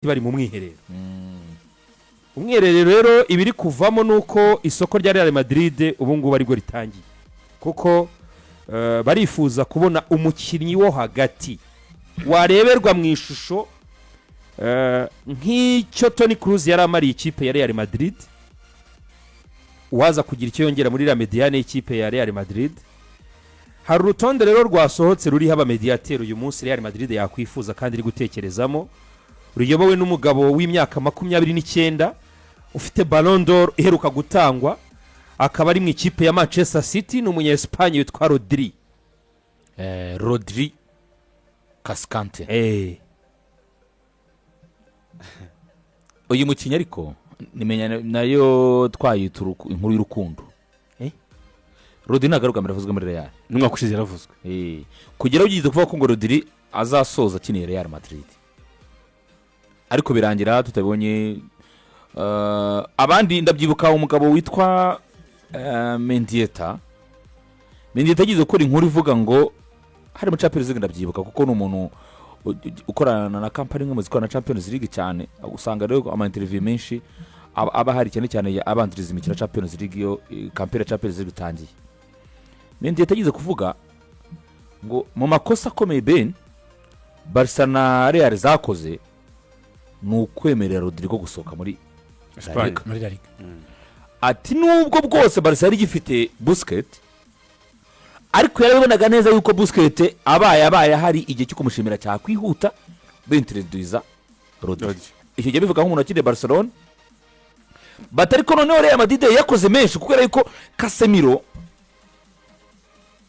Bari mu mwiherero. Umwiherero rero, ibiri kuvamo ni uko isoko rya Real Madrid ubu ngubu aribwo ritangiye, kuko barifuza kubona umukinnyi wo hagati wareberwa mu ishusho nk'icyo Toni Kroos yari amariye ikipe ya Real Madrid, uwaza kugira icyo yongera muri iriya médiane y'ikipe ya Real Madrid. Hari urutonde rero rwasohotse ruriho abamediyateri uyu munsi Real Madrid yakwifuza kandi iri gutekerezamo, ruyobowe n'umugabo w'imyaka 29 ufite Ballon d'Or iheruka gutangwa, akaba ari mu ikipe ya Manchester City, ni umunya-Espagne witwa Rodri. Rodri Cascante. Uyu mukinnyi ariko nimenya nayo twayita inkuru y'urukundo. Eh? Rodri ntabwo ari ubwa mbere avuzwe muri Real. N'umwaka ushize yaravuzwe. Kugeraho ugeze kuvuga ko ngo Rodri azasoza akiniye Real Madrid, ariko birangira tutabonye. Abandi ndabyibuka, umugabo witwa Mendieta. Mendieta yagize gukora inkuru ivuga ngo hari mu Champions League, ndabyibuka kuko ni umuntu ukorana na kampani imwe mu zikorana na Champions League cyane. Usanga rero ama interview menshi aba ahari, cyane cyane abanziriza imikino ya Champions League, iyo kampani ya Champions League itangiye. Mendieta yagize kuvuga ngo mu makosa akomeye Ben Barca na Real zakoze ni ukwemerera Rodrigo gusohoka muri La Liga. Muri La Liga. Ati nubwo bwose Barca yari igifite Busquets, ariko yarabibonaga neza yuko Busquets abaye ahari, igihe cyo kumushimira cyakwihuta, bintroduza Rodri. Rodri. Icyo gihe bivuga nk'umuntu wakiniye Barcelone bati ariko noneho Real Madrid yakoze menshi, kubera yuko Casemiro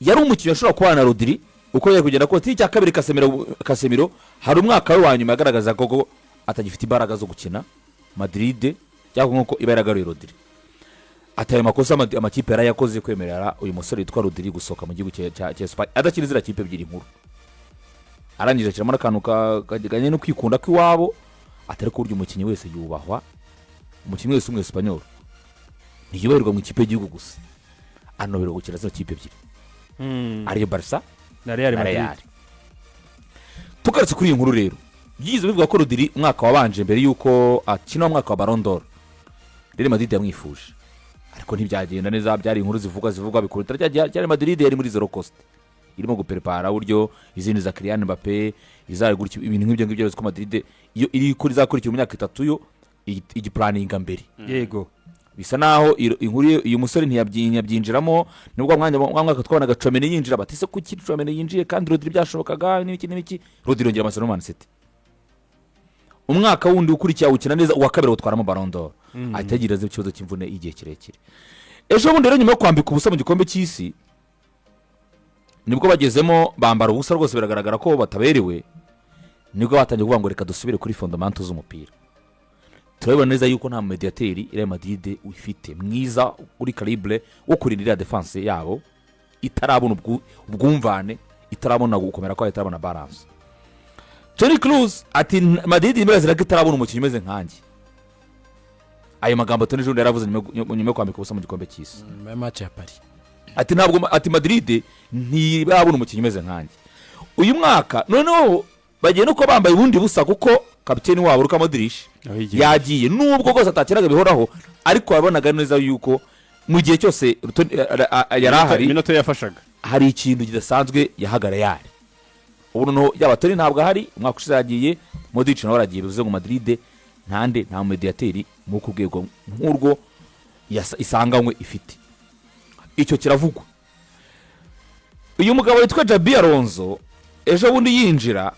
yari umukinnyi ashobora kubana na Rodri uko yari kugenda kose. Icya kabiri, Casemiro hari umwaka we wa nyuma yagaragaza ko atagifite imbaraga zo gukina Madrid, cyangwa nk'uko iba yaragaruye Rodri. Ati ayo makosa amakipe yarayakoze, kwemerera uyu musore witwa Rodri gusohoka mu gihugu cya Espagne adakina ziriya kipe ebyiri nkuru. Arangije ashyiramo n'akantu kajyanye no kwikunda kw'iwabo, atari ko burya umukinnyi wese yubahwa, umukinnyi wese w'umwesipanyol ntiyubahirirwa mu ikipe y'igihugu gusa, anoberwa gukina zino kipe ebyiri, ariyo Barca na Real na Madrid. Real. Tugarutse kuri iyi nkuru rero, byize bivuga ko Rodri umwaka wabanje mbere y'uko akina umwaka wa Ballon d'Or, Real Madrid yamwifuje, ariko ntibyagenda neza. Byari inkuru zivugwa bikuru rya Real Madrid yari muri zero cost, irimo guprepara uburyo izindi za Kylian Mbappe izagura ibintu nk'ibyo ngibyo. Ko Madrid iyo iri kuri izakurikira mu myaka 3 yo igiplanninga mbere. Bisa naho inkuru uyu musore ntiyabyinjiramo. Nubwo mwanya wa mwaka twabonaga Tchouameni yinjira, bati se kuki Tchouameni yinjiye kandi Rodri byashobokaga, n'ibiki n'ibiki. Rodri yongera amasezerano Man City, umwaka wundi ukurikiye awukina neza, uwa kabiri awutwaramo Ballon d'Or, ahita agira ikibazo cy'imvune y'igihe kirekire. Ejo bundi rero, nyuma yo kwambika ubusa mu gikombe cy'isi, nibwo bagezemo bambara ubusa rwose, biragaragara ko bataberewe. Nibwo batangiye kuvuga ngo reka dusubire kuri fondamentaux z'umupira. Turabibona neza yuko nta mediyateri Real Madrid ifite mwiza uri calibre wo kurinda iriya défense yabo itarabona ubwumvane, itarabona gukomera kwayo, itarabona balance. Toni Kroos ati Madrid irazira ko itarabona umukinnyi umeze nkanjye. Ayo magambo Toni Junior yaravuze nyuma yo kwambika ubusa mu gikombe cy'isi. Nyuma ya match ya Paris. Ati ntabwo, ati Madrid ntibabona umukinnyi umeze nkanjye uyu mwaka. Noneho bagiye no kuba bambaye ubundi busa, kuko kapiteni wabo Luka Modric Aho yigiye. yagiye. Nubwo rwose atakinaga bihoraho, ariko wabonaga neza yuko mu gihe cyose yari ahari, iminota yafashaga, hari ikintu kidasanzwe yahaga Real. Ubu noneho yaba Toni ntabwo ahari, umwaka ushize yagiye, Modric nawe aragiye, bivuze ngo Madrid ntande nta mediyateri muri ku rwego nk'urwo isanganywe ifite. Icyo kiravugwa. Uyu mugabo witwa Xabi Alonso, ejo bundi yinjira,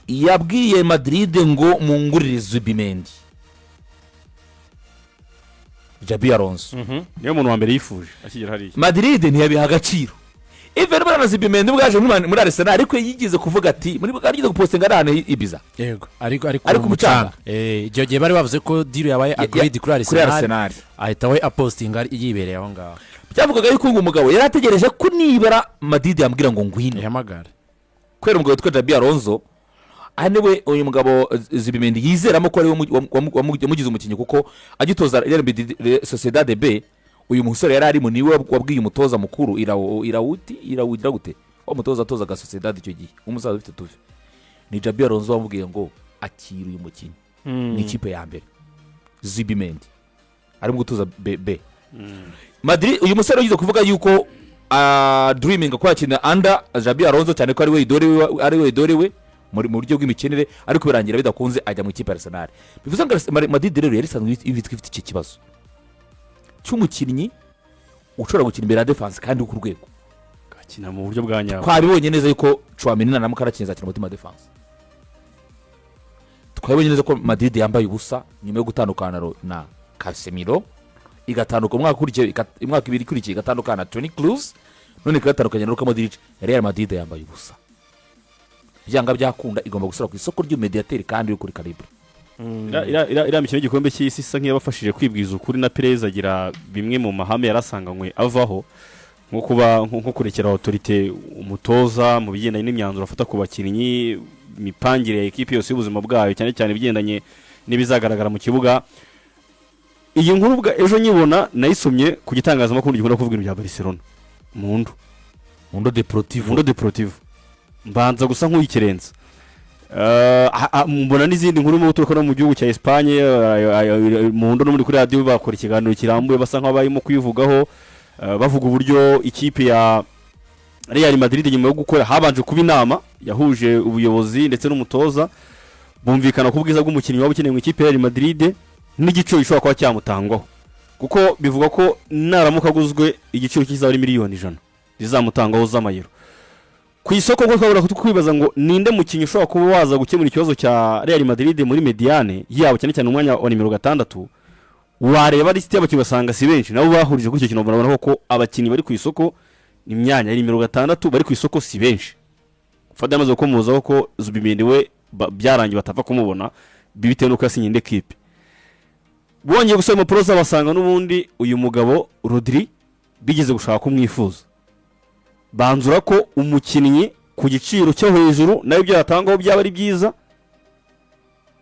yabwiye Madrid ngo mungurire Zubimendi. Xabi Alonso niwe muntu wa mbere yifuje akigera hariya. Madrid ntiyabiha agaciro. Even buriya na Zubimendi bwaje muri Arsenal, ariko yigeze kuvuga ati muri yigeze gupostinga ari ahantu Ibiza. Yego, ariko Ari ku mucanga. Icyo gihe bari bavuze ko deal yabaye agreed kuri kuri Arsenal. Arsenal. Ahita we apostinga yibereye aho ngaho. Byavugaga yuko uyu mugabo yari ategereje ko nibura Madrid yambwira ngo ngwino, ihamagara. Kubera umugabo witwa Xabi Alonso, aha niwe uyu mugabo Zubimendi yizeramo ko ariwe wamugize umukinnyi, kuko agitoza Real Madrid Sociedad B, uyu musore yari arimo. Niwe wabwiye umutoza mukuru Irawuti, Irawugira gute, wa mutoza atozaga Sociedad icyo gihe, umusaza ufite tuvi. Ni Xabi Alonso wamubwiye ngo akira uyu mukinnyi, ni ikipe ya mbere. Zubimendi arimo gutuza B Madrid. Uyu musore ugize kuvuga yuko dreaming ko yakina under Xabi Alonso, cyane ko ari we idole we, ari we idole we mu buryo bw'imikinire, ariko birangira bidakunze, ajya mu ikipe ya Arsenal. Bivuze ngo Madrid rero yari isanzwe ifite iki kibazo cy'umukinnyi ushobora gukina imbere ya defense kandi uri ku rwego. Akina mu buryo bwa nyabwo. Twabibonye neza yuko Tchouameni naramuka arakinye azakina umutima defense. Twabibonye neza ko Madrid yambaye ubusa nyuma yo gutandukana na Casemiro, igatandukana umwaka ukurikiye, imyaka 2 ikurikiye igatandukana na Toni Kroos, none igatandukanye na Luka Modric. Real Madrid yambaye ubusa, byanga byakunda igomba gusura ku isoko ry'umediateri kandi uri kuri calibre. Iriya mikino y'igikombe cy'isi isa nk'iyabafashije kwibwiza ukuri, na Perez agira bimwe mu mahame yarasanganywe avaho, nko kuba nko kurekera autorité umutoza mu bigendanye n'imyanzuro afata ku bakinnyi, imipangire ya ekipi yose y'ubuzima bwayo, cyane cyane ibigendanye n'ibizagaragara mu kibuga. Iyi nkuru ejo nyibona nayisomye ku gitangazamakuru gikunda kuvuga ibintu bya Barcelona, Mundo. Mundo Deportivo. Mundo Deportivo. Mbanza gusa nk'uyikirenza. Mbona n'izindi nkuru irimo guturuka no mu gihugu cya Espagne. Mundo no muri kuri radiyo bakora ikiganiro kirambuye, basa nk'aho barimo kuyivugaho, bavuga uburyo ikipe ya Real Madrid nyuma yo gukora habanje kuba inama yahuje ubuyobozi ndetse n'umutoza, bumvikana ku bwiza bw'umukinnyi waba ukeneye mu ikipe ya Real Madrid n'igiciro gishobora kuba cyamutangwaho, kuko bivuga ko naramuka aguzwe igiciro kizaba ari miliyoni 100 zizamutangwaho z'amayero ku isoko. Kuko twabura kwibaza ngo ninde mukinnyi ushobora kuba waza gukemura ikibazo cya Real Madrid muri médiane yabo, cyane cyane umwanya wa nimero 6. Wareba lisite y'abakinnyi ugasanga si benshi nabo bahurije kuri icyo kintu. Barabona ko abakinnyi bari ku isoko, imyanya ya nimero 6 bari ku isoko si benshi. Fada yamaze gukomozaho ko Zubimendi we byarangiye batapfa kumubona bitewe n'uko yasinye indi ekipe. Bongeye gusoma impapuro zabo basanga n'ubundi uyu mugabo Rodri bigeze gushaka kumwifuza, banzura ko umukinnyi ku giciro cyo hejuru nawe ibyo yatangwaho byaba ari byiza.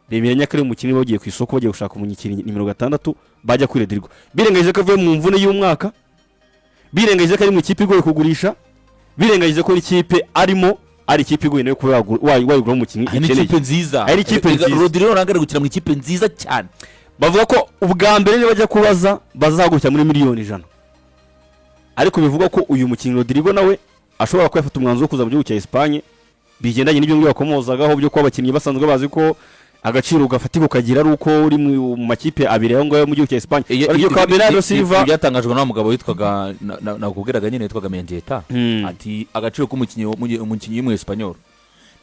Bemeranya ko ari umukinnyi bagiye ku isoko, bagiye gushaka umukinnyi nimero 6, bajya kuri Rodrigo, birengagije ko avuye mu mvune y'umwaka, birengagije ko ari mu ikipe igoye kugurisha, birengagije ko n'ikipe arimo ari ikipe igoye nayo kuba wayiguramo umukinnyi Ari ikeneye. n'ikipe nziza. Ari ikipe Erega nziza. Rodrigo ntabwo ari gukina mu ikipe nziza cyane. Bavuga ko ubwa mbere nibajya kubaza bazagurukira muri miliyoni 100, ariko bivuga ko uyu mukinnyi Rodrigo nawe ashobora kuba yafata umwanzuro wo kuza mu gihugu cya Espagne, bigendanye n'ibyo ngibyo bakomozagaho byo kuba abakinnyi basanzwe bazi ko agaciro gafatika ukagira ari uko uri mu makipe abiri aho ngaho mu gihugu cya Espagne. Ariko ka Bernardo Silva Byatangajwe na wa mugabo witwaga nakubwiraga nyine, witwaga Mendieta. Ati agaciro k'umukinnyi umukinnyi w'umu Espanyol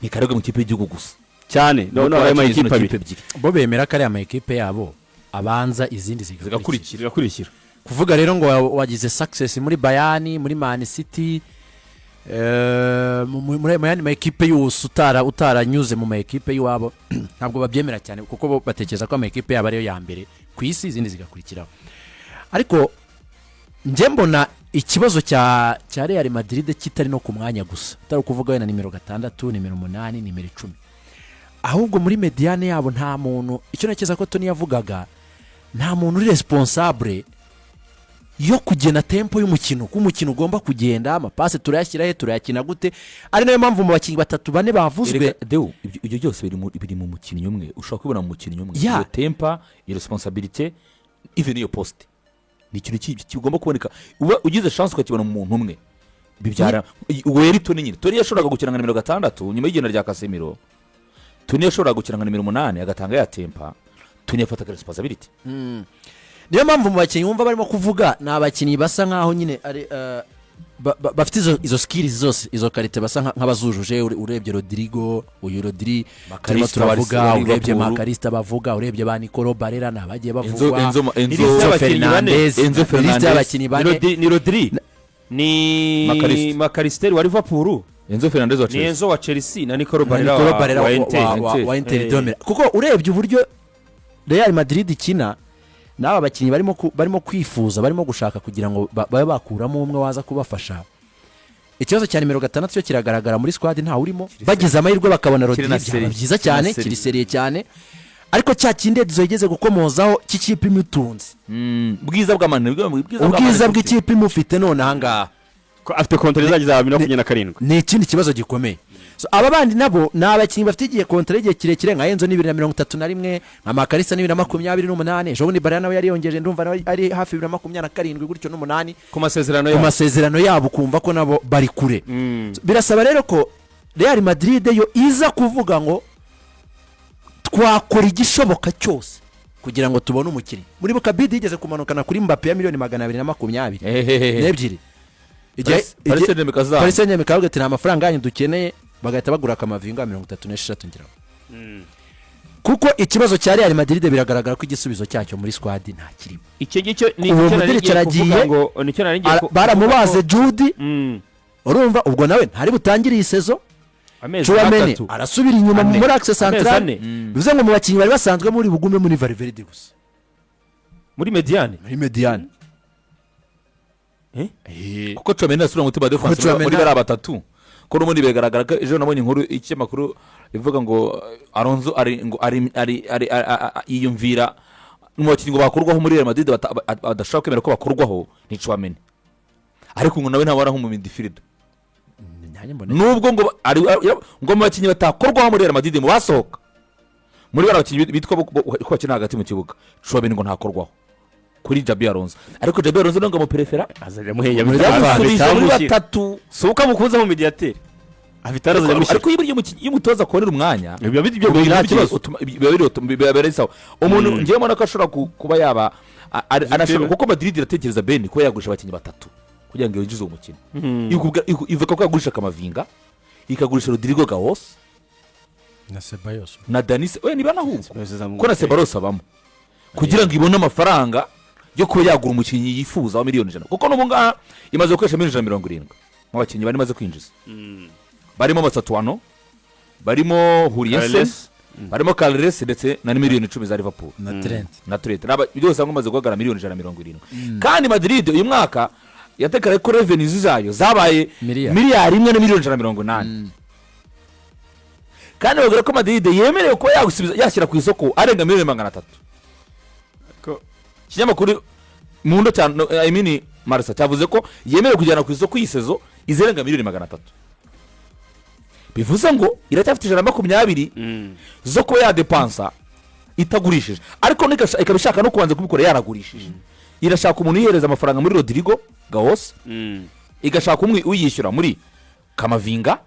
ntikarebwa mu ikipe y'igihugu gusa. Cyane, no no, ayo Abakinnyi zino makipe abiri. kipe ebyiri. Bo bemera ko ari amakipe yabo abanza, izindi zigakurikira. Zigakurikira. Zigakurikira. Kuvuga rero ngo wagize success muri Bayern, muri Man City, mu yandi makipe yose utaranyuze mu makipe y'iwabo, ntabwo babyemera cyane, kuko bo batekereza ko amakipe yabo ariyo ya mbere ku isi, izindi zigakurikiraho. Ariko njye mbona ikibazo cya Real Madrid kitari no ku mwanya gusa, utari ukuvuga wenda nimero 6, nimero 8, nimero 10, ahubwo muri médiane yabo nta muntu. Icyo ntekereza ko Tony yavugaga, nta muntu uri responsable yo kugena tempo y'umukino, ko umukino ugomba kugenda, amapasi turayashyira he, turayakina gute, ari nayo mpamvu mu bakinnyi batatu bane bavuzwe. Erega, Deo, ibyo byose biri mu mukinnyi umwe, ushobora kubibona mu mukinnyi umwe. Iyo tempo, iyo responsabilité, even iyo poste ni ikintu kigomba kuboneka. Uba ugize chance ukakibona mu muntu umwe, bibyara ubwo yari Toni nyine. Toni yashoboraga gukina nka nimero 6 nyuma y'igenda rya Casemiro. Toni yashoboraga gukina nka nimero 8 agatanga ya tempo. Toni yafataga responsabilité. Niyo mpamvu mu bakinnyi wumva barimo kuvuga ni abakinnyi basa nkaho nyine ari bafite izo skills zose, izo qualité, basa nk'abazujuje. Urebye Rodrigo, uyu Rodri turimo Mac Allister turavuga, wa urebye Liverpool. Mac Allister bavuga, urebye ba Nicolo Barella ni abagiye Enzo bavugwa, Enzo Enzo Enzo Enzo y'abakinnyi bane. Fernandez, Enzo lisite Fernandez. y'abakinnyi Ni bane. Ni Rodri, ni Mac Allister. Mac Allister wa Liverpool, Enzo Fernandez wa ni Chelsea. Enzo wa Chelsea na Nicolo na Barella Nicolo Barella wa Inter. wa Inter Eh. de Milan. Kuko urebye uburyo Real Madrid ikina n'aba bakinnyi barimo kwifuza, barimo gushaka kugira ngo babe bakuramo umwe waza kubafasha, ikibazo cya nimero 6 cyo kiragaragara muri squad, ntawe urimo. Bagize amahirwe bakabona Rodri, na byaba sérieux. byiza Kiri na cyane. sérieux. Kiri sérieux cyane, ariko cya kindi Edzo yigeze gukomozaho cy'ikipe imutunze. Bwiza bw'amani, ubwiza ubwiza bw'amani. Bw'ikipe imufite none ahangaha. Ko afite contrat izageza 2027. Ni ikindi kibazo gikomeye. So, aba bandi nabo ni abakinnyi bafite igihe contrat y'igihe kirekire, nka Enzo ni 2031, nka Mac Allister ni 2028. Ejo bundi Barella nawe yariyongeje, ndumva nawe ari hafi 2027 gutyo n'umunani. Ku masezerano Ku yabo. masezerano yabo, ukumva ko nabo bari kure. So, birasaba rero ko Real Madrid yo iza kuvuga ngo twakora igishoboka cyose kugira ngo tubone umukinnyi. Muribuka bid yigeze kumanukana kuri Mbappe ya miliyoni 222. Paris Saint-Germain ikazamuka. Paris Saint-Germain ikavuga ati nta mafaranga yanyu dukeneye, bagahita bagura Camavinga 36, ngira ngo. Kuko ikibazo cya Real Madrid biragaragara ko igisubizo cyacyo muri squad nta kirimo. Icyo ngicyo ni Uwo icyo nari Modric ngiye kuvuga aragiye. ngo nicyo nari ngiye Baramubaze kuvuga ko- Jude. Urumva ubwo nawe ntari butangire iyi saison. Amezi Tchouameni 3. arasubira inyuma Ane. muri axe Amezi central. 4. Bivuze ngo mu bakinnyi bari basanzwe muri bugume muri Valverde gusa. Muri médiane. Muri médiane. Eh? Kuko Tchouameni asubira mu mutima défense. Tchouameni Muri bariya batatu, ko n'ubundi biragaragara ko ejo nabonye inkuru ikinyamakuru ivuga ngo Alonso ari ngo ari yiyumvira mu bakinnyi ngo bakurwaho muri Real Madrid badashobora kwemera ko bakurwaho ni Tchouameni, ariko ngo nawe ntabwo ari nk'umu midfielder. Nanjye mbona Nubwo ngo ngo mu bakinnyi batakorwaho muri Real Madrid, mu basohoka muri bariya bakinnyi bitwa ko bakina hagati mu kibuga, Tchouameni ngo ntakorwaho kuri Xabi Alonso, ariko Xabi Alonso ntabwo amuprefera. Azajya amuhenya. Yamusubije muri batatu. Si uko amukunze mu midfielder afite, arazajya amushyira. Ariko iyo burya iyo umutoza akubonera umwanya, Biba biri ibyo, nta kibazo. Biba biri sawa. Umuntu ngewe mbona ko ashobora kuba yaba anashobora, kuko Madrid iratekereza bene kuba yagurisha abakinnyi batatu kugira ngo yinjize uwo mukino. Ivuga ko yagurisha Camavinga, ikagurisha Rodrygo Goes na Ceballos. Na Dani, we niba nahubwo ko na Ceballos abamo, kugira ngo ibone amafaranga yo kuba yagura umukinnyi yifuza wa miliyoni 100, kuko n'ubu ngaha imaze gukoresha miliyoni 170 mu bakinnyi bari imaze kwinjiza, barimo Mastantuono, barimo Huijsen, Carles. barimo Carles, ndetse na miliyoni 10 za Liverpool. Na Trent. Na Trent. Byose hamwe bamaze guhagarara miliyoni 170. Kandi Madrid uyu mwaka yatekaraye ko revenues zayo zabaye Miliyari. miliyari 1 na miliyoni 180, kandi babwira ko Madrid yemerewe kuba yagusubiza yashyira ku isoko arenga miliyoni 300. Ikinyamakuru Mundo cyane, no, I mean Marca, cyavuze ko yemerewe kujyana ku isoko iyi saison izirenga miliyoni 300, bivuze ngo iracyafite 120 zo kuba yadepansa itagurishije, ariko ikaba ishaka no kubanza kubikora yaragurishije. Irashaka umuntu uyihereza amafaranga muri Rodrygo Goes, igashaka umwe uyishyura muri Camavinga,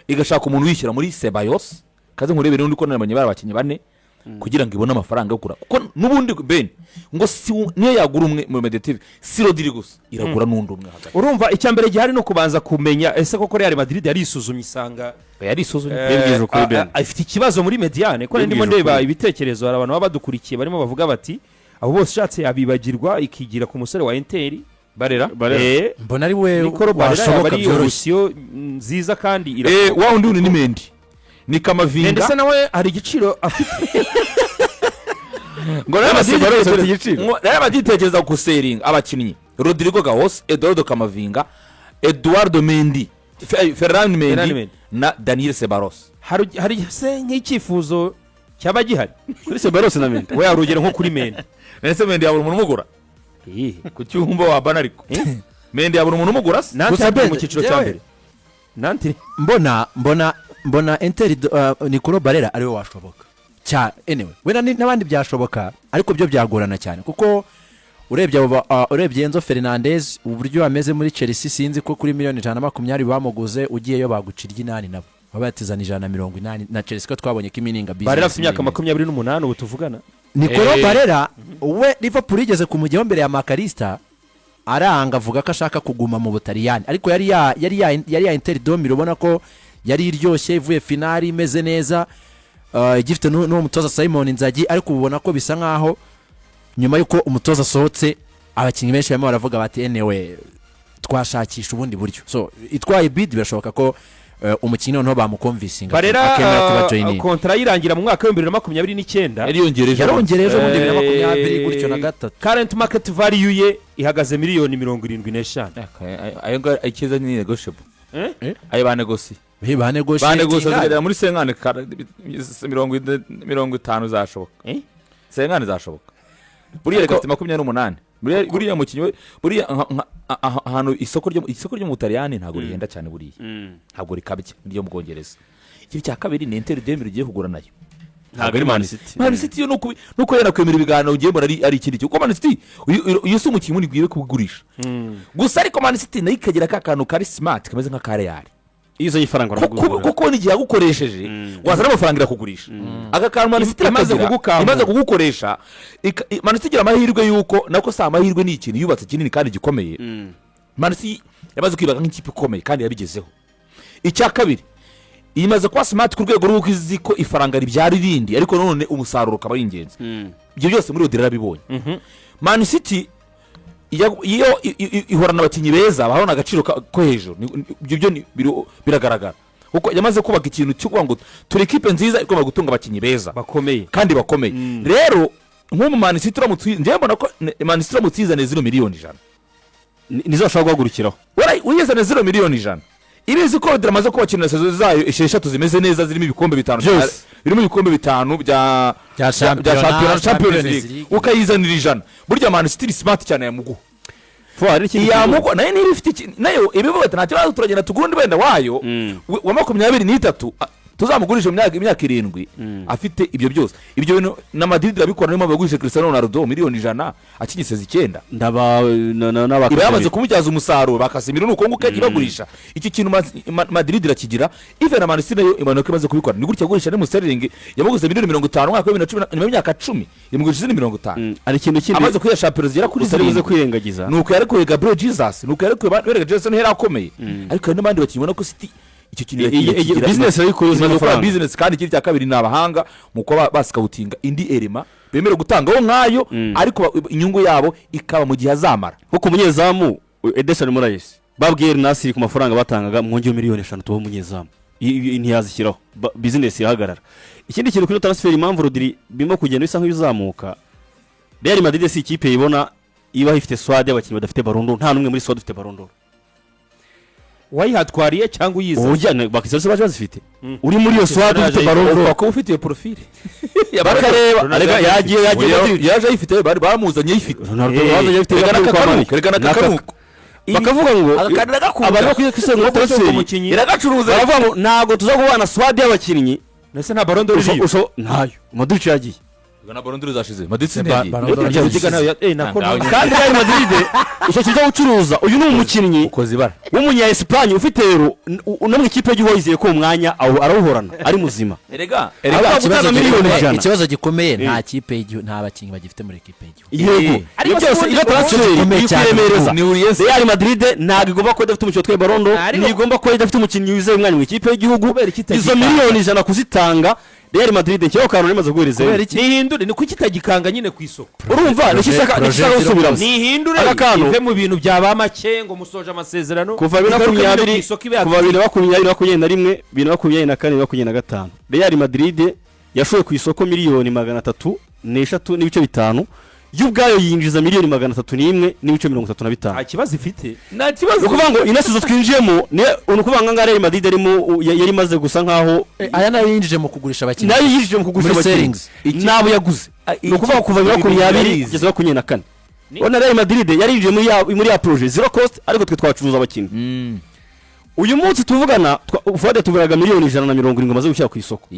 igashaka umuntu uyishyura muri Ceballos. Kaze nkurebere n'undi, ko nabonye bari abakinnyi bane, kugira ngo ibone amafaranga yo kugura, kuko n'ubundi ben ngo si niyo yagura umwe mu médiateur, si Rodri gusa, iragura n'undi umwe hagati. Urumva icya mbere gihari ni ukubanza kumenya ese koko Real Madrid yarisuzumye isanga Yarisuzumye. Yibwije ukuri, Ben. Ifite ikibazo muri médiane, ko ndimo Yibwije ndeba ukuri. ibitekerezo, hari abantu baba badukurikiye barimo bavuga bati abo bose ushatse yabibagirwa ikigira ku musore wa Inter. Barella. Barella. Mbona ari we Nicolo Barella yaba washoboka ari byoroshye. option nziza kandi Wa wundi ni Mendy, ni Camavinga. Ndetse nawe hari igiciro afite. Ngo Real Madrid Ceballos afite itekereza- igiciro. ngo Real Madrid itekereza guseringa abakinnyi Rodrygo Goes, Eduardo Camavinga, Eduardo Mendy, Ferland Ferland Mendy Mendy. na Daniel Ceballos. Hari se nk'icyifuzo cyaba gihari? Kuri Ceballos na Mendy? We urugero nko kuri Mendy. Ese Mendy yabura umuntu umugura ku cyumba wabana? Ariko Mendy yabura umuntu umugura se? Nantes Gusa yagiye Ben, mu cyiciro cya yewe. mbere, Nantes. Mbona Inter Nicolo Barella ariwe washoboka cya anyway, wenda n'abandi byashoboka, ariko byo byagorana cyane, kuko urebye abo urebye Enzo Fernandez uburyo ameze muri Chelsea, sinzi ko kuri miliyoni 120 bamuguze ugiyeyo baguca iry'inani, nabo baba batizana 180 na Chelsea, ko twabonye ko imininga business. Barella afite imyaka n'ibindi. 28 ubu tuvugana. Nicolo Barella we Liverpool yigeze kumujyaho mbere ya Mac Allister, aranga, avuga ko ashaka kuguma mu Butaliyani, ariko yari ya Inter de Milan ubona ko yari iryoshye, ivuye finali imeze neza, igifite n'uwo mutoza Simone Inzaghi, ariko ubona ko bisa nkaho nyuma y'uko umutoza asohotse abakinnyi benshi barimo baravuga bati anyway twashakisha ubundi buryo. So itwaye bid, birashoboka ko umukinnyi noneho bamuconvincinga Barella akemera kuba joining. Contrat yirangira mu mwaka wa 2029. Yari yongereje. Yarongereye ejo bundi 2020 gutyo na gatatu. Current market value ye ihagaze miliyoni 75. Ayo ngayo icyiza ni negotiable. Eh? Eh? Ayo banegosiye. Banegoshe. Banegosiye zikagera muri cinquante, 50 zashoboka. Eh? Cinquante zashoboka buriya. Reka, afite 28. Buriya mukinnyi buriya ahantu isoko ryo mu Butaliyani ntabwo rihenda cyane, buriya ntabwo rikabye n'iryo mu Bwongereza. Ikintu cya kabiri ni Inter de Milan ugiye kugura nayo. Ntabwo ari Man City. Man City yo nuko yanakwemera ibiganiro ugiye mbona ari ikindi kintu, kuko Man City uyu si umukinnyi munini ugiye kugurisha gusa, ariko Man City nayo ikagira ka kantu kari smart kameze nka ka Real. Iyo uzanye ifaranga Kuko n'igihe yagukoresheje wazana amafaranga irakugurisha. Aka kantu Man City Imaze irakagira, kugukamura. imaze kugukoresha, Man City igira amahirwe y'uko nako si amahirwe, ni ikintu yubatse kinini kandi gikomeye. Man City yamaze kwibaka nk'ikipe ikomeye kandi yabigezeho. Icya kabiri, imaze kuba smart ku rwego rw'uko izi ko ifaranga ribyara irindi, ariko none umusaruro ukaba ari ingenzi. Ibyo byose muri Rodri yarabibonye. Man City iyo ihorana abakinnyi beza bahorana agaciro ko hejuru. Ibyo byo biragaragara kuko yamaze kubaka ikintu cyo kuvuga ngo turi ikipe nziza igomba gutunga abakinnyi beza bakomeye. Kandi bakomeye. Rero nk'umu Man City uramutse njyewe mbona ko Man City uramutse uyizaniye zino miliyoni 100, Nizo bashobora guhagurukiraho. Uyizaniye zino miliyoni 100, ibizi ko Rodri amaze kubakinira saison zayo esheshatu zimeze neza, zirimo ibikombe bitanu. Byose. Birimo ibikombe bitanu bya Bya bya shampiyona, shampiyona, Champions Champions League, League. ukayizanira 100, burya Man City iri smart cyane yamuguha. Fuad, n'ikindi kintu- Yamugwa nayo niba ifite nayo ibivuga ati nta kibazo, turagenda tugura undi wenda wayo wa 23, tuzamugurisha mu imyaka 7 afite ibyo byose. Ibyo bintu na Madrid irabikora, niyo mpamvu yagurishije Cristiano Ronaldo miliyoni 100 akinyiseza 9. Ndaba na Iba yamaze kumubyaza umusaruro, ba Casemiro ni uko nguko yagiye bagurisha. Icyo kintu Madrid irakigira, even na Man City nayo imanuka imaze kubikora. Ni gutya yagurisha ni Sterling, yamuguze miliyoni 50 umwaka wa 2010, nyuma y'imyaka 10 yamugurisha izindi 50, Hari ikintu kindi amaze kuyiha shampiyona zigera kuri utari buze zirindwi. kwirengagiza. Nuko yarekuye Gabriel Jesus, nuko yarekuye berega Jesus ntiyari akomeye, ariko hari n'abandi bakinnyi ubona ko City icyo kintu irakigira. Business arayikora, Imaze gukora amafaranga. business. Kandi ikindi cya kabiri, ni abahanga mu kuba bascoutinga indi erema bemerewe gutangaho nk'ayo, ariko inyungu yabo ikaba mu gihe azamara. Nko ku munyezamu Ederson Moraes, babwiye Nasiri ku mafaranga batangaga mwongeyeho miliyoni 5 tubaho umunyezamu. Ntiyazishyiraho. Business irahagarara. Ikindi kintu kuri transfer, impamvu Rodri birimo kugenda bisa nk'ibizamuka, Real Madrid si ikipe ibona iba ifite squad y'abakinnyi badafite Ballon d'Or. Nta n'umwe muri squad ufite Ballon d'Or. Wayihatwariye cyangwa uyiza? Ujya bakisaba baje bazifite, uri muri iyo squad ufite Ballon d'Or. Upfa kuba ufite iyo profile. Bakareba arega yagiye Madrid. Yaje ayifite, bari bamuzanye ayifite. Ronaldo bazanye ayifite. Erega Yakuye kwa n'akakanuka, Mane. erega n'akakanuka. Bakavuga ngo Aka ndagakunda. abantu bakwiye kwisanga transfer Umukinnyi Iragacuruza. Baravuga ngo ntabwo tuza kubana squad y'abakinnyi. Ndetse nta Ballon d'Or iriyo. Ntayo Modric yagiye. Na Ballon d'Or zashize, Madrid Ba- ntiyagiye. Ballon d'Or Rudiger zashize. nayo nako. Ntawe. Kandi Real Madrid icyo kintu cyo gucuruza, uyu ni umukinnyi Ukoze ibara w'umunya Espagne ufite rero no mu ikipe y'igihugu yizeye ko uwo mwanya arawuhorana ari muzima. Erega Erega erega gutanga miliyoni 100. Ikibazo gikomeye, nta kipe y'igihugu, nta bakinnyi bagifite muri ekipe y'igihugu. Yego. Ariko Ibyo byose se iyo transfer gikomeye iri cyane. kwiremereza. Ni Uriese. Real Madrid ntabwo igomba kuba idafite umukinnyi utwaye Ballon d'Or, Ariko- ntigomba kuba idafite umukinnyi wizeye umwanya mu ikipe y'igihugu. Kubera iki Izo itagikanga? miliyoni 100 kuzitanga Real Madrid, njyewe kantu rimaze guhereza. Kubera iki nihindure? Ni kuki itagikanga nyine ku isoko? Urumva nicyo ishaka Projet gusubiramo. Nihindure Aka kantu- ive mu bintu bya ba make ngo musoje amasezerano, Kuva bibiri na igaruke nyine makumyabiri ku isoko ibe kuva 2020, 21, 2024, 2025, Real Madrid yashoye ku isoko miliyoni 303.5, yo ubwayo yinjiza miliyoni 301.35. Nta kibazo ifite. Nta kibazo. Ni ukuvuga ngo ino saison twinjiyemo ni ukuvuga ngo ngaha Real Madrid yari imaze gusa nkaho Aya nayo yinjije mu kugurisha abakinnyi. Nayo yinjije mu kugurisha Muri abakinnyi sellings. nabo yaguze. Ni ukuvuga ngo kuva 2020 kugeza 24, ubona Real Madrid yari yinjiye muri ya projet zero cost, ariko twe twacuruza abakinnyi. Uyu munsi tuvugana Fuad, tuvuganaga miliyoni 170 bamaze gushyira ku isoko.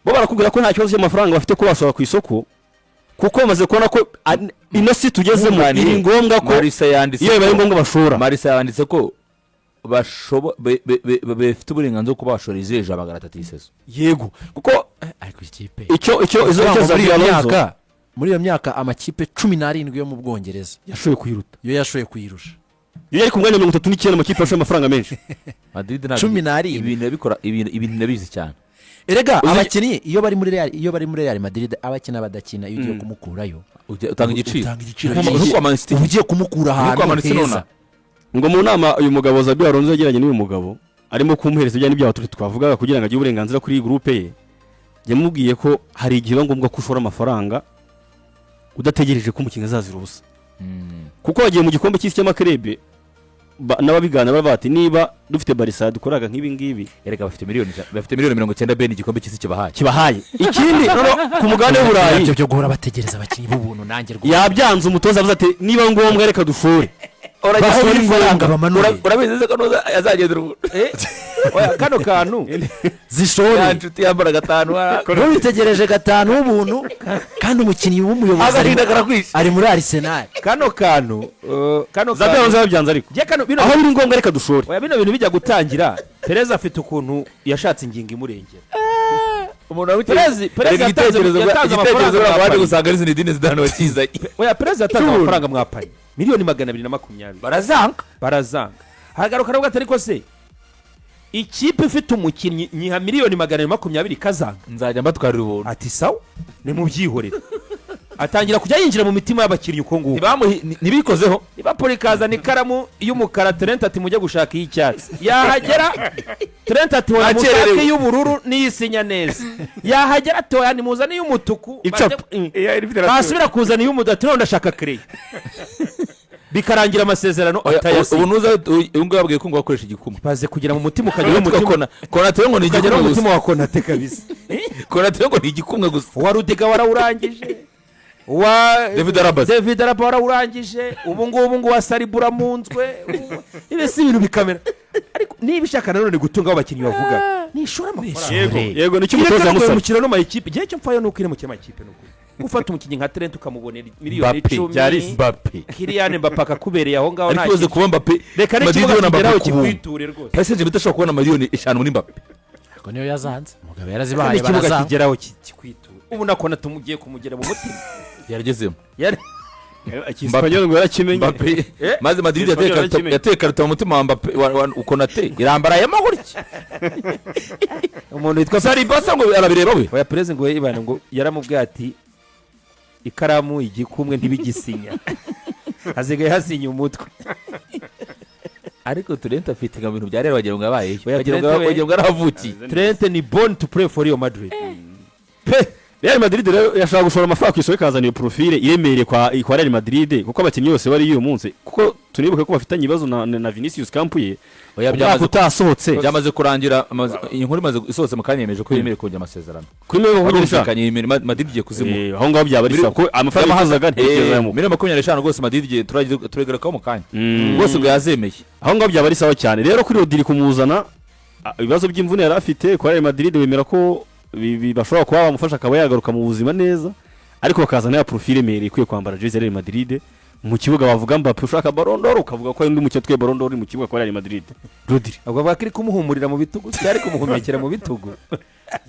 Bo barakubwira ko nta kibazo cy'amafaranga bafite ko bashora ku isoko, kuko bamaze kubona ko ino si tugezemo Nkunganiye. iri ngombwa ko Marisa yanditse iyo bibaye ngombwa bashora. Marisa yanditse ko bafite uburenganzira bwo kuba bashora izi hejuru ya 300 iyi saison. Yego, kuko Ariko ikipe icyo izo Kuvuga icyo ngo muri Xabi iyo Alonso myaka muri iyo myaka amakipe 17 yo mu Bwongereza yashoboye kuyiruta. Yo yashoboye kuyirusha. Iyo yari ku mwanya wa 39 amakipe yashoye amafaranga menshi. Madrid ntabwo 17. Ibintu yabikora, ibintu ndabizi cyane. Erega Uzi- abakinnyi iyo bari muri Real Madrid, abakina badakina, iyo ugiye kumukurayo Utanga igiciro. Utanga igiciro Nko cyinshi. kwa Man City. Uba ugiye kumukura Nko kwa ahantu Man City heza. nona. Ngo mu nama uyu mugabo Xabi Alonso yagiranye n'uyu mugabo, arimo kumuhereza ibijyanye n'ibyaha turi twavugaga kugira ngo agire uburenganzira kuri iyi groupe ye, yamubwiye ko hari igihe biba ngombwa ko ushora amafaranga udategereje ko umukinnyi azazira ubusa, kuko wagiye mu gikombe cy'isi cy'ama clubs. n'ababigana baravuga bati niba dufite Barça dukoraga nk'ibi ngibi. Erega bafite miliyoni 90 bene igikombe cy'isi kibahaye. Kibahaye. Ikindi noneho ku mugabane w'Uburayi, Ibyo byo guhora bategereza abakinnyi b'ubuntu, nanjye rwose. Yabyanze. Umutoza avuze ati niba ngombwa reka dufure. Bashore ifaranga bamanure. Urabizi ko nuza azagendera ubu. Oya, kano kantu. Zishore. Ya nshuti yambara gatanu. Ntubitegereje gatanu w'ubuntu kandi umukinnyi w'umuyobozi Agahinda karakwishe. ari muri Arsenal. Kano kantu, kano Xabi Alonso kantu yabyanze ariko Njye kano bino aho biri ngombwa reka dushore. Oya, bino bintu bijya gutangira, Perez afite ukuntu yashatse ingingo imurengera. Umuntu wari Perez yatanze igitekerezo amafaranga waje mwa gusanga ari Zinedine Zidane wakizanye. Oya, Perez yatanze amafaranga mwa Paris miliyoni 220. Barazanga. Barazanga. Hagaruka aravuga ati ariko se ikipe ifite umukinnyi nyiha miliyoni 220 ikazanga? Nzajya mbatwarira ubuntu. Ati sawa, nimubyihorere. Atangira kujya yinjira mu mitima y'abakinnyi uko nguko. Ntibikozeho. Liverpool ikazana ikaramu y'umukara, Trent ati mujye gushaka iy'icyatsi. Yahagera Trent ati hoya, Akererewe. mushake iy'ubururu n'iyisinya neza. Yahagera ati hoya, nimuzane iy'umutuku. Icapa. Basubira kuzana iy'umutuku, ati none ndashaka kereyo. Bikarangira amasezerano Oya, atayasinya. ubu nuza uyu nguyu yabwiye ko ngo bakoresha igikumwe. Baze kugera mu mutima, ukagera mu mutima. Konate ngo ni Ukagera mu igikumwe gusa. mutima wa Konate kabisa. Konate ngo ni igikumwe gusa. Uwa Rudiger warawurangije, uwa David Alaba. David Alaba warawurangije. Ubu ngubu ngo uwa Saliba uramunzwe. Ibi si ibintu bikamera, ariko niba ishaka nanone gutunga abo bakinnyi bavuga nishura amafaranga. Yego yego, nicyo umutoza Ireka yamusabye. umukino no mayikipe. Igihe cyo mfayo nuko iri mu makipe nuko gufata umukinnyi nka Trent ukamubonera miliyoni Mbappe, 10 byari Mbappe. Kylian Mbappe akakubereye aho ngaho Ariko nta ibaze kintu. kuba Mbappe Reka Madrid n'ikibuga ibona kigeraho Mbappe ku buntu. kikwiture rwose. Paris Saint-Germain idashobora kubona miliyoni 5 muri Mbappe. Ariko niyo yazanze, umugabo Reka yarazibahaye, n'ikibuga barazanga. kigeraho kikwiture. Ubu nakona tumugiye kumugera mu mutima. Yaragezemo. Icyesipanyoli ngo yarakimenye. Mbappe maze Madrid Espanyol yarakimenye. yateye karita mu mutima wa Mbappe wa Konate irambarayemo gutya. Umuntu witwa Saliba se ngo arabireba we. Oya, Perez ngo ibana ngo yaramubwiye ati ikaramu igikumwe ntibigisinya, hasigaye hasinya umutwe. Ariko Trent afite nka bintu bya Real wagira ngo yabayeyo. Oya, wagira ngo Trent wagira ngo yarahavukiye. Trent ni born to play for Real Madrid pe. Real Madrid rero yashaka gushora amafaranga ku isoko, ikazana iyo profile iremereye kwa Real Madrid, kuko abakinnyi bose bari uyu munsi, kuko tunibuke ko bafitanye ibibazo na Vinicius Camp ye Oya, umwaka utasohotse. Byamaze kurangira, iyi nkuru imaze isohotse mu kanya, yemeje ko yemerewe kongera amasezerano. Kuri mwe bavugisha. Barumvikanye, Madrid igiye kuzimuha. Aho ngaho byaba ari sawa kuko amafaranga yifuzaga ntiyigeze ayamuha. Miliyoni 25 rwose Madrid igiye turayigarukaho mu kanya rwose ngo yazemeye. Aho ngaho byaba ari sawa cyane rero kuri Rodri kumuzana, ibibazo by'imvune yari afite kwa Real Madrid bemera ko bashobora kuba bamufasha akaba yagaruka mu buzima neza, ariko bakazana ya profile iremereye ikwiye kwambara jezi ya Real Madrid mu kibuga. Bavuga Mbappe ushaka Ballon d'Or, ukavuga ko hari undi mukino utwaye Ballon d'Or uri mu kibuga kwa Real Madrid, Rodri. Ubwo bavuga ko iri kumuhumurira mu bitugu, cyari kumuhumekera mu bitugu.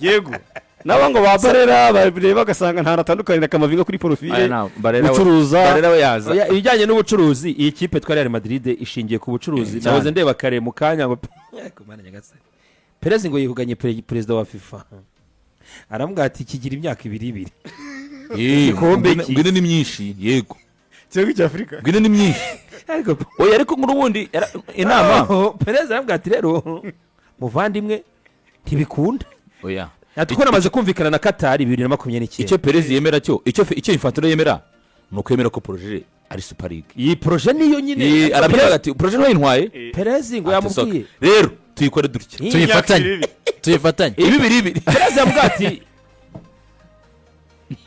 Yego, nabo ngo ba Barella bareba bagasanga nta natandukanye na Camavinga kuri profile Aya Barella gucuruza. Barella we yaza. Oya, ibijyanye n'ubucuruzi, iyi kipe twa Real Madrid ishingiye ku bucuruzi. Cyane. Nahoze ndeba kare mu kanya ngo Ariko Mana nyagasani. Perez ngo yihuganye perezida wa FIFA, aramubwira ati kigira imyaka ibiri ibiri. Igikombe cy'isi. Ngwino ni myinshi, yego. Ikihugu cya Afurika. Ngwino ni myinshi. Ariko Oya, ariko n'ubundi inama Oh, Perez aramubwira ati rero muvandimwe ntibikunda. Oya. Ati ko namaze kumvikana na Qatar 2029. Icyo Perez yemera cyo, icyo Infantino yemera ni ukwemera ko projet ari Super League. Iyi projet niyo nyine. Arabwira ati projet ntwayintwaye. Perez ngo Ati, soka. yamubwiye. Rero tuyikore dutya. Tuyifatanye, tuyifatanye. Ibi bibiri ibiri. Perez yamubwiye ati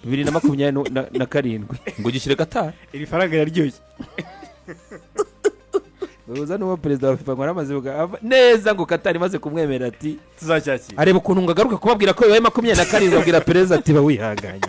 2027. Ngo gishyire Qatar. Iri faranga riraryoshye. Uza n'uwo perezida wa FIFA ngo aramaze neza ngo Qatar imaze kumwemerera ati Tuzacyakira. areba ukuntu ngo agaruka kubabwira ko bibaye 27, abwira perezida ati ba wihanganye.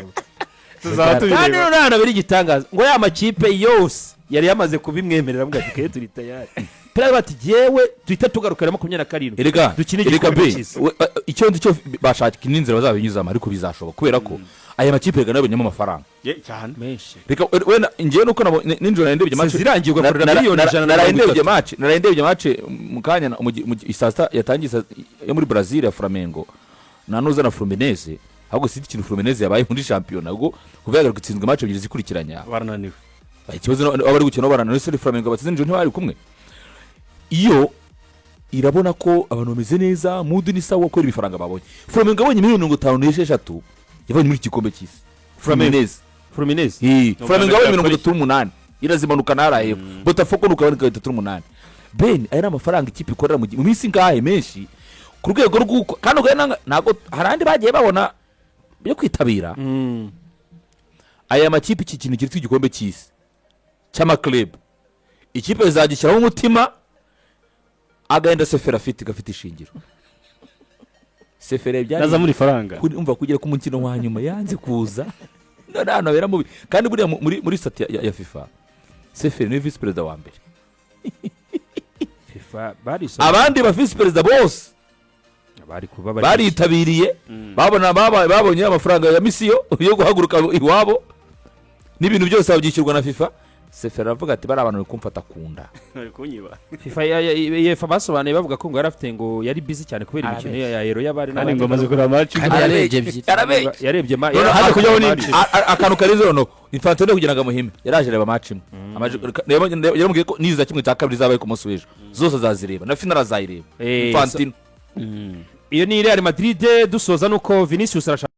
Tuzaba Kandi tubireba. noneho ahantu habera igitangaza ngo ya makipe yose yari yamaze kubimwemerera, avuga ati twe turi tayari. Perezida ati jyewe duhita tugarukana 27 Erega dukine erega igikombe be cy'isi. Icyo nzi cyo bashaka n'inzira bazabinyuzamo, ariko bizashoboka kubera ko aya makipe erega nayo abonyemo amafaranga. Cyane. Menshi. Reka wenda ngewe nuko nijoro nari ndebye match. Zirangiye ugakorera miliyoni ijana na naraye mirongo ndebye itatu. match, naraye ndebye match mu kanya saa sita yatangiye yo muri Brazil ya Flamengo na nuza na Fluminense. Ahubwo sinzi ikintu Fluminense yabaye muri shampiyona, ubwo kuva yagaruka itsinzwe match ebyiri zikurikiranya. Barananiwe. Ikibazo abari gukina barananiwe se? Flamengo batsinze nijoro ntibari kumwe. Iyo irabona ko abantu bameze neza, mood ni sawa kubera ibifaranga babonye. Flamengo yabonye miliyoni 56 yabonye muri iki gikombe cy'isi, Fluminense. Fluminense. Flamengo yabonye Mbere 38 irazimanuka narayeho. Botafogo nuko yabonye 38. Ben, aya ni amafaranga ikipe ikorera mu minsi ingahe menshi, ku rwego rw'uko kandi ubwo ntabwo hari andi bagiye babona yo kwitabira aya makipe. Iki kintu cyitwa igikombe cy'isi cy'ama club, ikipe zizagishyiraho umutima. Agahinda Ceferin afite gafite ishingiro. Ceferin byari Naza muri faranga. Umva, kugera ku mukino wa nyuma yanze kuza. None ahantu habera mubi. Kandi buriya muri statut ya FIFA, Ceferin niwe visi perezida wa mbere. FIFA barisomye. Abandi ba visi perezida bose bari kuba bari baritabiriye, babona babonye amafaranga ya mission yo guhaguruka iwabo n'ibintu byose babyishyurwa na FIFA. Ceferin aravuga ati: "Bari abantu bari kumfata ku nda." Bari kunyiba. FIFA UEFA basobanuye bavuga ko ngo yari afite, ngo yari busy cyane kubera imikino ya Euro y'abari. Kandi ngo amaze kureba match. Kandi yarebye ebyiri. Arabeshya. Yarebye ma Noneho haje kujyaho n'indi. Akantu karize noneho, Infantino kugira ngo amuhime, yaraje areba match imwe. Yaramubwiye ko niza 1/2 zabaye ku munsi w'ejo zose azazireba, na finale azayireba. Infantino. Iyo ni Real Madrid. Dusoza nuko Vinicius arashaka